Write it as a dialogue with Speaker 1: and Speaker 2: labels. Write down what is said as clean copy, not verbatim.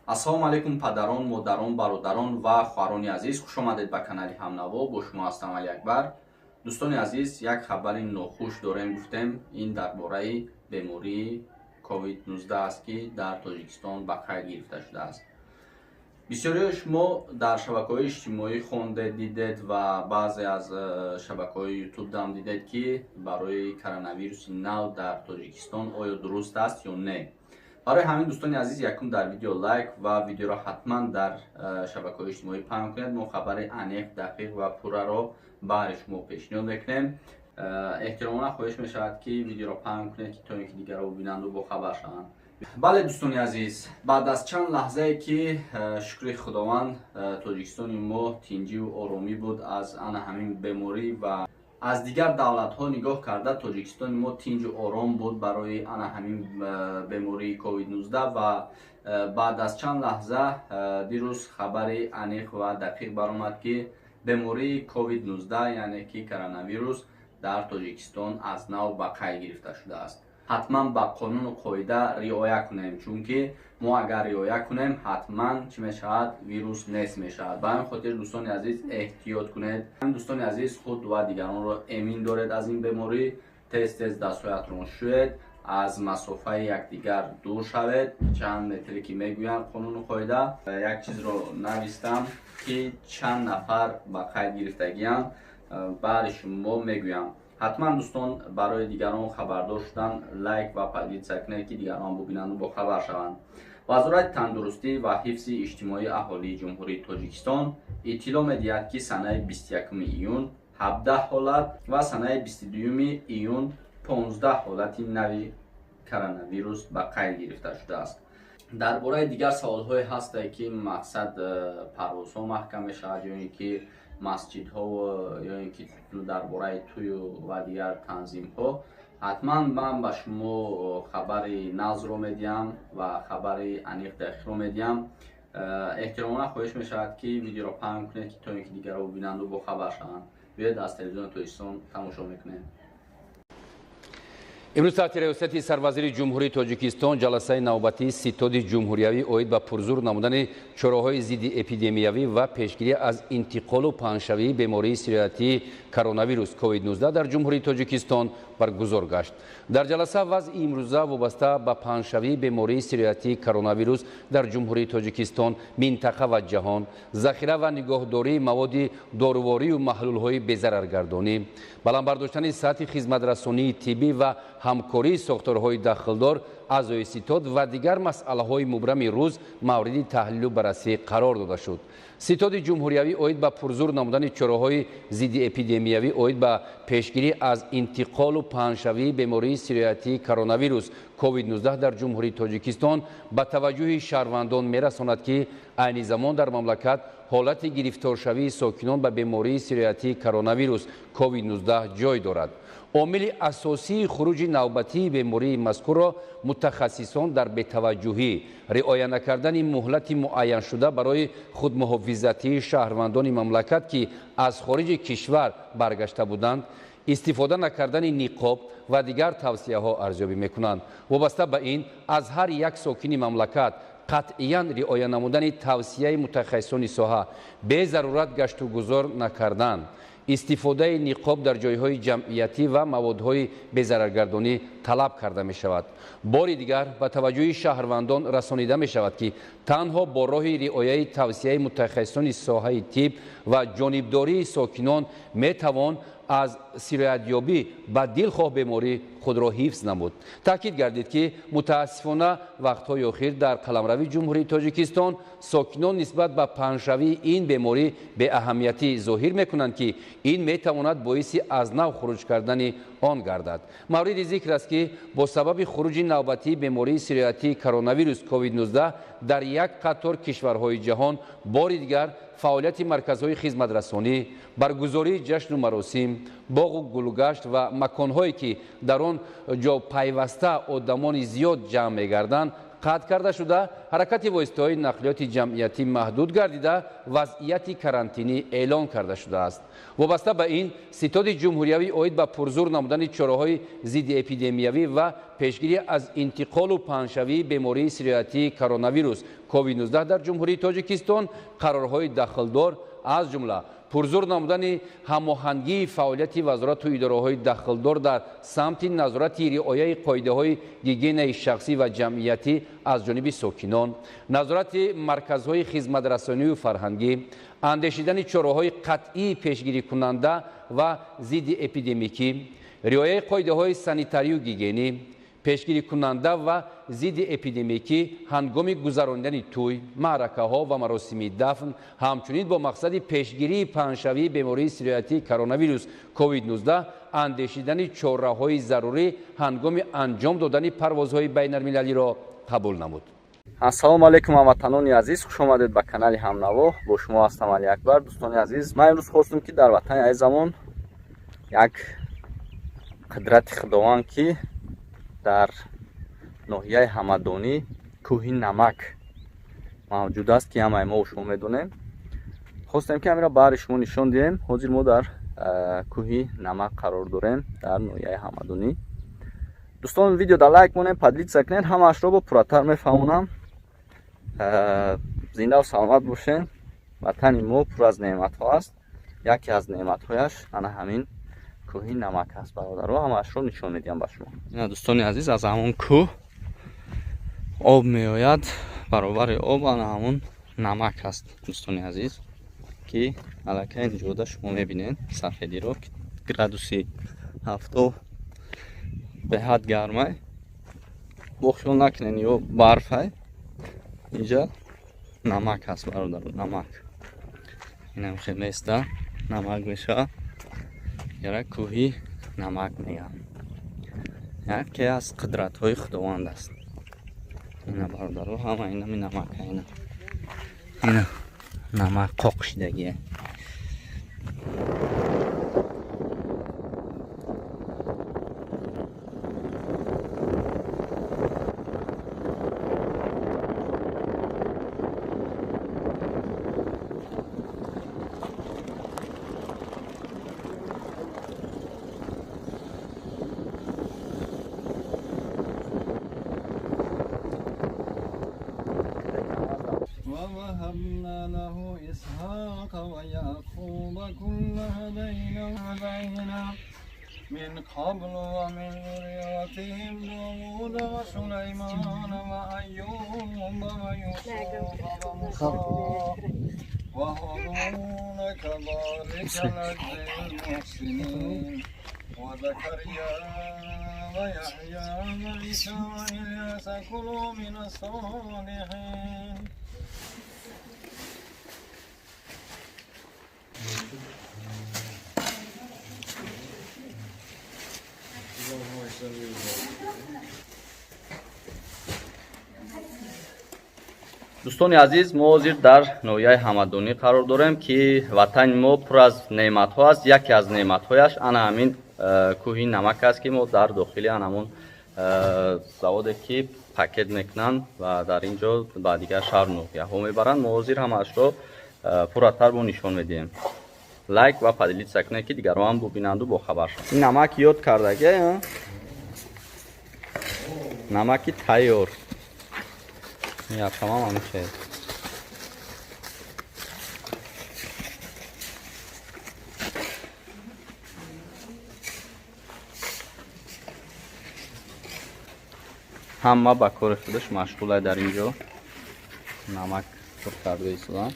Speaker 1: Ассалому алайкум, падарон, модарон, бародарон ва хоҳарони азиз, хуш омадед ба канали Ҳамнаво. Бо шумо ҳастам Алиакбар. Дӯстони азиз, як хабари нохуш дорем, гуфтем. Ин дар бораи бемории COVID-19 аст, ки дар Тоҷикистон ба қайд гирифта шудааст. Бисёриҳои шумо дар шабакаҳои иҷтимоӣ хондед, дидед ва баъзе аз шабакаҳои Ютубдам дидед, ки барои коронавируси нав дар Тоҷикистон оё дуруст аст ё не. Барои ҳамин, дӯстони азиз, якум дар видео лайк ва видеоро ҳатман дар шабакаҳои иҷтимоӣ паҳн кунед. Мо хабари аниқ, дақиқ ва пурраро баҳри шумо пешниҳод мекунем. Эҳтиромона хоҳиш мешавад, ки видеоро паҳн кунед, ки то ин ки дигарро бибинанду бохабар шаванд. Бале, дӯстони азиз, баъд аз чанд лаҳзае ки, шукри Худованд, Тоҷикистони мо тинҷиву оромӣ буд аз ана ҳамин беморӣ ва аз дигар давлатҳо нигоҳ карда, Тоҷикистони мо тинҷу ором буд барои ана ҳамин бемории COVID-19 ва баъд аз чанд лаҳза дирӯз хабари аниқ ва дақиқ баромад, ки бемории COVID-19, яъне ки коронавирус, дар Тоҷикистон аз нав ба қайд гирифта шудааст. Ҳатман ба қонуну қоида риоя кунем, чунки мо агар риоя кунем, ҳатман чӣ мешавад? Вирус нест мешавад. Ба ҳамин хотир, дӯстони азиз, эҳтиёт кунед. Дӯстони азиз, худ ва дигаронро эмин доред аз ин беморӣ. Тез тез дастҳоятонро шӯед, аз масофаи якдигар дур шавед, чанд метре ки мегӯянд қонуну қоида. Як чизро навистам, ки чанд нафар ба қайд гирифтагианд, баъди шумо мегӯям. Ҳатман, дӯстон, барои дигарон хабардор шудан лайк ва поделиться кунед, ки дигарон бубинанду бохабар шаванд. Вазорати тандурустӣ ва ҳифзи иҷтимоии аҳолии Ҷумҳурии Тоҷикистон иттилоъ медиҳад, ки санаи 21 июн 17 ҳолат ва санаи 22 июн 15 ҳолати нави коронавирус ба қайд гирифта шудааст. Дар бораи дигар саволҳое ҳастае, ки мақсад парвозҳо маҳкам мешавад ё ин ки масҷидҳо ё ин ки дар бораи тӯю ва дигар танзимҳо, ҳатман ман ба шумо хабари нағзро медиҳам ва хабари аниқ, дақиқро медиҳам. Эҳтиромона хоҳиш мешавад, ки видеоро паҳн кунед, ки то ин ки дигарро бубинанду бохабар шаванд. Биёед, аз телевизиони Тоҷикистон тамошо мекунем.
Speaker 2: Имрӯз таҳти раёсати сарвазири Ҷумҳурии Тоҷикистон ҷаласаи навбатии Ситоди ҷумҳуриявӣ оид ба пурзур намудани чораҳои зидди эпидемиявӣ ва пешгирӣ аз интиқолу паҳншавии бемории сироятии коронавирус COVID-19 дар Ҷумҳурии Тоҷикистон баргузор гашт. Дар ҷаласа вазъи имрӯза вобаста ба паҳншавии бемории сироятии коронавирус дар Ҷумҳурии Тоҷикистон, минтақа ва ҷаҳон, захира ва нигоҳдории маводи доруворию маҳлулҳои безараргардонӣ, баланд бардоштани сатҳи хизматрасонии тиббӣ ва ҳамкории сохторҳои дахлдор, аъзои ситод ва дигар масъалаҳои мубрами рӯз мавриди таҳлилу баррасӣ қарор дода шуд. Ситоди ҷумҳуриявӣ оид ба пурзур намудани чораҳои зидди эпидемиявӣ оид ба пешгирӣ аз интиқолу паҳншавии бемории сироятии коронавирус COVID-19 дар Ҷумҳурии Тоҷикистон ба таваҷҷӯҳи шаҳрвандон мерасонад, ки айни замон дар мамлакат ҳолати гирифторшавии сокинон ба бемории сироятии коронавирус COVID-19 ҷой дорад. Омили асосии хуруҷи навбатии бемории мазкурро мутахассисон дар бетаваҷҷӯҳӣ, риоя накардани муҳлати муайяншуда барои худмуҳофизатии шаҳрвандони мамлакат, ки аз хориҷи кишвар баргашта буданд, истифода накардани ниқоб ва дигар тавсияҳо арзёбӣ мекунанд. Вобаста ба ин, аз ҳар як сокини мамлакат қатъиян риоя намудани тавсияи мутахассисони соҳа, безарурат гаштугузор накардан, истифодаи ниқоб дар ҷойҳои ҷамъиятӣ ва маводҳои безараргардонӣ талаб карда мешавад. Бори дигар ба таваҷҷӯҳи шаҳрвандон расонида мешавад, ки танҳо бо роҳи риояи тавсияи мутахассисони соҳаи тиб ва ҷонибдории сокинон метавон аз сироятёбӣ ба дилхоҳ беморӣ худро ҳифз намуд. Таъкид гардид, ки мутаассифона вақтҳои охир дар қаламрави Ҷумҳурии Тоҷикистон сокинон нисбат ба паҳншавии ин беморӣ беаҳамиятӣ зоҳир мекунанд, ки ин метавонад боиси аз нав хуруҷ кардани он гардад. Мавриди зикр аст, ки бо сабаби хуруҷи навбатии бемории сироятии коронавирус COVID-19 дар як қатор кишварҳои ҷаҳон бори дигар фаъолияти марказҳои хизматрасонӣ, баргузории ҷашну маросим, боғу гулгашт ва маконҳое, ки дар он ҷо пайваста одамони зиёд ҷамъ мегарданд, қатъ карда шуда, ҳаракати воситаҳои нақлиёти ҷамъиятӣ маҳдуд гардида, вазъияти карантинӣ эълон карда шудааст. Вобаста ба ин, Ситоди ҷумҳуриявӣ оид ба пурзур намудани чораҳои зиддиэпидемиявӣ ва пешгирӣ аз интиқолу паҳншавии бемории сироятии коронавирус COVID-19 дар Ҷумҳурии Тоҷикистон қарорҳои дахлдор, аз ҷумла пурзур намудани ҳамоҳангии фаъолияти вазорату идораҳои дахлдор дар самти назорати риояи қоидаҳои гигиенаи шахсӣ ва ҷамъиятӣ аз ҷониби сокинон, назорати марказҳои хизматрасонию фарҳангӣ, андешидани чораҳои қатъии пешгирикунанда ва зиддиэпидемикӣ, риояи қоидаҳои санитарию гигиенӣ, пешгирикунанда ва зиддиэпидемикӣ ҳангоми гузаронидани тӯй, маъракаҳо ва маросими дафн, ҳамчунин бо мақсади пешгирии паҳншавии бемории сироятии коронавирус COVID-19 андешидани чораҳои зарурӣ ҳангоми анҷом додани парвозҳои байналмилалиро қабул намуд.
Speaker 1: Ассалому алайкум, ҳамватанони азиз, хуш омадед ба канали Ҳамнаво. Бо шумо ҳастам Али Акбар. Дӯстони азиз, ман имрӯз хостум, ки дар ватани азизамон як қудрати Худованд, ки дар ноҳияи Ҳамадонӣ кӯҳи Намак мавҷуд аст, ки ҳамаи мо шумо медонем, хостем, ки ҳаминро баҳри шумо нишон диҳем. Ҳозир мо дар кӯҳи Намак қарор дорем дар ноҳияи Ҳамадонӣ. Дӯстон, видео да лайк монем, поделиться кунед, ҳамаашро бо пурратар мефаҳмонам. Зиндаву саломат бошед. Ватани мо пур аз неъматҳо аст. Яке аз неъматҳояш ана ҳамин кӯҳи Намак аст. Бародаро, ҳамаашро нишон медиҳам ба шумо. Ина, дӯстони азиз, аз ҳамон кӯҳ об меояд, баробари об ана ҳамон намак аст, дӯстони азиз, ки аллакай инҷода шумо мебинед сафедиро, градуси 70, беҳад гармай. Бо хиёл накунед, ё барфай, инҷа намак аст, бародаро, намак. Инам хел места намак мешавад, яра кӯҳи Намак мегӯям, яке аз қудратҳои Худованд аст. Ина, бародаро, ҳама инами намак, ина намак қоқ шидагие.
Speaker 3: ووهبنا له إسحاق ويعقوب كلا هدينا من قبل، ومن ذريتهم داود وسليمان وأيوب ويوسف وموسى وهارون، كذلك نجزي المحسنين، وزكريا ويحيى وعيسى وإلياس، كل من الصالحين.
Speaker 1: Дӯстони азиз, мо ҳозир дар ноҳияи Ҳамадонӣ қарор дорем, ки ватани мо пур аз неъматҳо аст. Яке аз неъматҳояш ана ҳамин кӯҳи Намак аст, ки мо дар дохили ана ҳамон заводе, ки пакет мекунанд ва дар ин ҷо ба дигар шаҳру ноҳияҳо мебаранд. Мо ҳозир ҳамаашро пурратар бо нишон медиҳем. Лайк ва поделиться кунед, ки дигарон ҳам бубинанду бохабар шаванд. Ин намак ёд кардаге, намаки тайёр. Якамам ҳамихел. Ҳама ба кори худаш машғулай. Дар ин ҷо намак пур карда истодам.